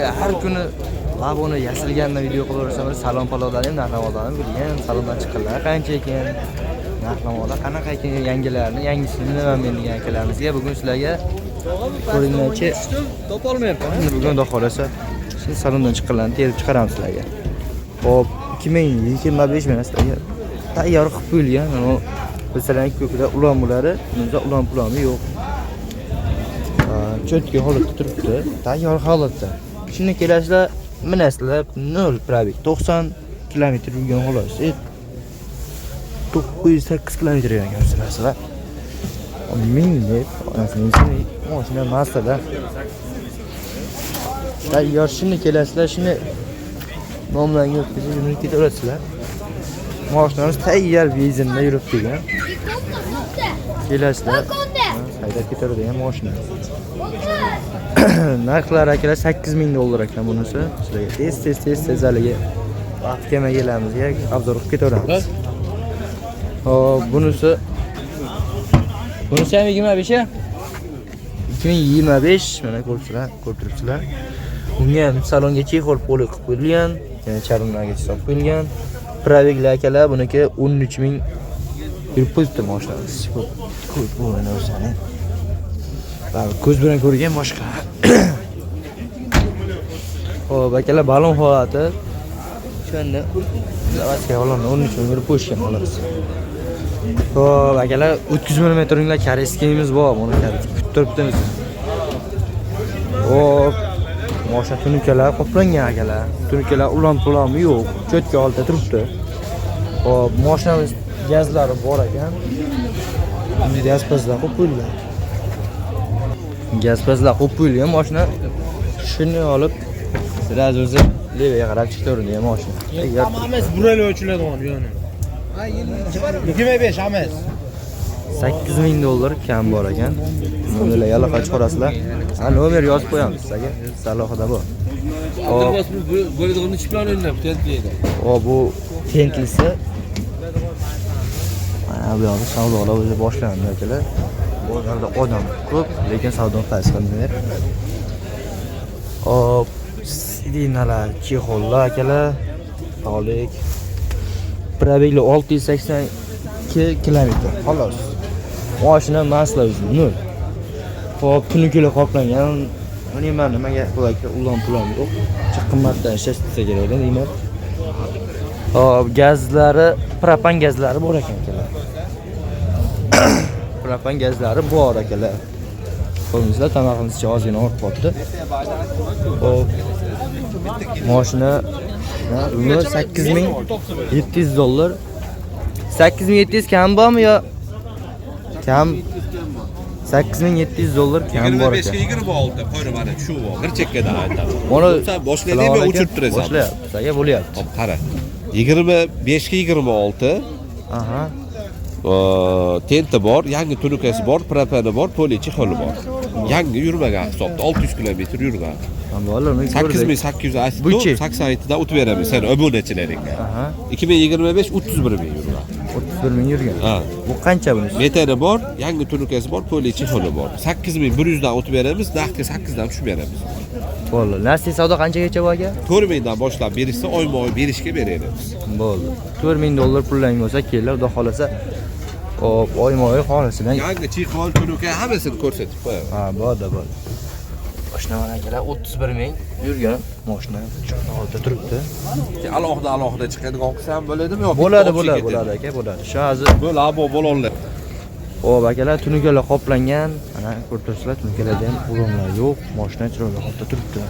Har kuni Laboni yasalgandan video qilaversam, salon palondan ham narx-navolarni bilgan, salondan chiqqanlar qancha ekan, narx-navolar qanaqa ekan, yangilarni, yangisini bilaman men degan akalarimizga bugun sizlarga ko'ringlarchi. Topolmayapman. Endi bugun xudo xohlasa, shu salondan chiqqanlarni terib chiqaramiz sizlarga. Xo'p, 2025 mana sizlarga tayyor qilib qo'yilgan. Mana masalan, ko'pida ulon bo'ladi, bunda ulon pulomi yo'q. Чётко holatda turibdi, tayyor holatda. Shuni kelasizlar, minasizlar, 0 пробег, 90 kilometr yurgan xolos. 908 kilometr yurgan ko'rsatasizlar. Ming deb, onasini mashina masada. Tayyor shuni kelasizlar, shuni nomlarga o'tkazib yurib ketaverasizlar. Mashinamiz tayyor benzinda yuribdi ekan. Kelasizlar, haydab ketaveradigan mashina. Narxlari akalar 8000 dollar ekan bunisi. Sizlarga tez tez tez tez haligi vaqt kelmagalarimizga обзор qilib ketaveramiz. Hop, bunisi ham 25 a? 2025 mana ko'ribsizlar, ko'rib turibsizlar. Bunga ham salonga чехол poli qilib qo'yilgan, yana charmlarga solib qo'yilgan. Пробег lar akalar buniki 13 ming yurib qo'yibdi mashinamiz. Ko'p ko'p bu narsani. Baribir ko'z bilan ko'rgan boshqa. Xo'p, akalar balon holati. O'shanda заводской balonni 13 ming yurib qo'yishgan xolos. Xo'p, akalar 30 mm корейский miz bor, buni kutib turibmiz. Xo'p, mashina tunukalar qoplangan akalar. Tunukalar ulon pulomi yo'q, чётко holatda turibdi. Xo'p, mashinamiz gazlari bor ekan. Gaz pazlar qo'yib qo'yilgan. Gaz pazlar qo'yib qo'yilgan mashina. Shuni olib сразу o'zi левый ga qarab chiqaveradi mashina. Hammasi buralib ochiladigan yoni. 25 hammasi. 8000 dollar kam bor ekan. Nomerlarga aloqa chiqarasizlar. Ha, nomer yozib qo'yamiz sizlarga. Alohida bor. Hop, Bo'ladigan chempionlar o'ynab hop, bu tentlisi. Mana bu yoqda savdolar o'zi boshlandi akalar. Bozorda odam ko'p, lekin savdo past qilmaydi. Hop, сиденья lar, чехол lar akalar. Sog'lik. Пробег li 682 kilometr xolos. Mashina масла o'zi nol. Hop, tunukalar qoplangan. Bilmayman nimaga bularga ulon pulon yo'q. Ancha qimmatdan ishlatsa kerak deyman. Hop, gazlari, propan gazlari bor ekan akalar. Propan gazlari bor akalar. Ko'ringizlar, tomog'imiz ozgina og'rib qolibdi. Hop. Mashina buni 8700 dollar. 8700 kam bormi yo kam? 8700 dollar kam bor 25 ga ekan. 26 qo'yri mana shu bir chekkadan aytaman. Mana Sen boshladingmi, o'chirib turasan. Boshlayapti. Aka bo'lyapti. Hop, qara. 25 ga 26 Aha. Tenti bor, yangi tunukasi bor, propani bor, poli чехол i bor. Yangi yurmagan hisobda 600 kilometr yurgan. Bolalar uni ko'rdik. 8800 aytdi, Buchi? 87 dan o'tib beraman sen obunachilaringga. Aha. 2025 31 ming yurgan. 31 ming yurgan. Ha. Bu qancha bunisi? Metani bor, yangi tunukasi bor, poli чехол i bor. 8100 dan o'tib beramiz, naqdga 8 dan tushib beramiz. Bo'ldi. Nasiya savdo qanchagacha bu aka? 4000 dan boshlab berishsa, oyma-oy berishga beramiz. Bo'ldi. 4000 dollar pullaring bo'lsa, kelib, xudo xolasa, hop, oyma-oy xolasidan. Yangi чехол, tunuka hammasini ko'rsatib qo'yaman. Ha, bo'ldi, bo'ldi. Mashina mana akalar 31 ming yurgan mashina chiroyli holatda turibdi. Alohida alohida chiqadigan qilsa ham bo'ladimi yoki Bo'ladi, общий bo'ladi, ketadimi? Bo'ladi aka, bo'ladi. Shu hozir Bo'ladi, abo bo'lollar. Hop, akalar tunukalar qoplangan. Mana ko'rib turibsizlar, tunukalarda ham o'rinlar yo'q. Mashina chiroyli holatda turibdi.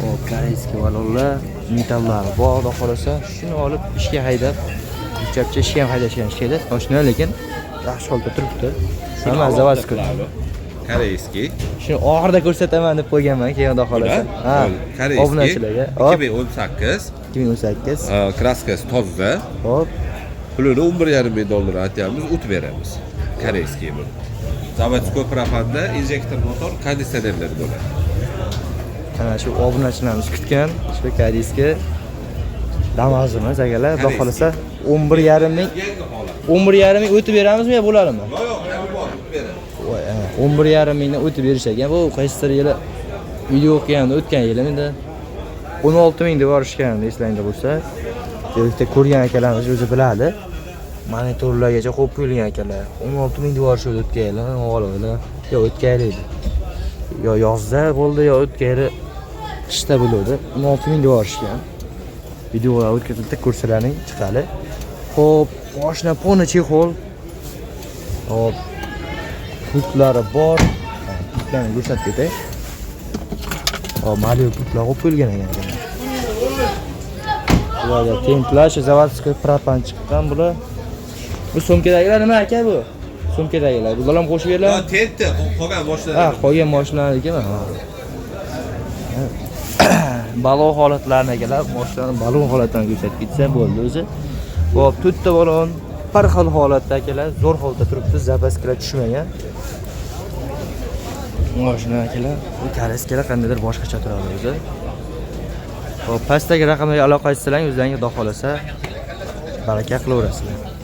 Hop, корейский balonlar, metallari bor, xudo xohlasa, shuni olib ishga haydab, chapcha ishga ham haydashgan ishga. Mashina lekin yaxshi holatda turibdi. Hamma заводской. Корейский. Shuni oxirida ko'rsataman deb qo'yganman, keyin xudo xohlasa. Ha, Корейский. Obunachilarga. Hop, 2018. 2018. Краска si toza. Hop, Pulini 11,5 ming dollar aytyapmiz, o'tib beramiz. Корейский bu. Заводской propanda injektor motor, konditsionerlar bo'ladi. Mana shu obunachilarimiz kutgan shu корейский Damazimiz akalar, xudo xohlasa 11,5 ming, Yangi holat. 11,5 ming o'tib beramizmi yo bo'ladimi? Yo'q, yo'q, bor, o'tib beramiz. Voy, 11,5 mingdan o'tib berish ekan. Bu qaysidir yili Video qilganda o'tgan yili endi 16 ming deb yuborishgan, eslangda bo'lsa. Bitta ko'rgan akalarimiz o'zi biladi. Monitorlargacha qo'yib qo'yilgan akalar. 16 ming deb yuborishdi o'tgan yili, o'g'illar. Yo, o'tgan yil edi. Yo yozda bo'ldi, yo o'tgan yili qishda bo'ldi. 16 ming deb yuborishgan. Videolar o'tkazildi, ko'rsalaring chiqadi. Xo'p, moshina полный чехол. Xo'p, pultlari bor. Ha, pultlarni ko'rsatib ketay. Hop, Malibu pultlar qo'yib qo'yilgan ekan. Bularda tentlar, shu заводской propan chiqqan bular. Bu sumkadagilar nima aka bu? Sumkadagilar. Bular ham qo'shib beriladi? Yo, tentda qolgan Ha, mashinalar. Qolgan mashinalarnikimi? Ha. Balon holatlarini akalar, mashinani balon holatini ko'rsatib ketsa bo'ldi o'zi. Xo'p, to'rtta balon bir xil holatda akalar, zo'r holatda turibdi, запаска lar tushmagan. Mashina akalar, bu koreyskalar qandaydir boshqacha turadi o'zi. Xo'p, pastdagi raqamlarga aloqa etsalaring, o'zlaringga xudo xolasa baraka qilaverasizlar.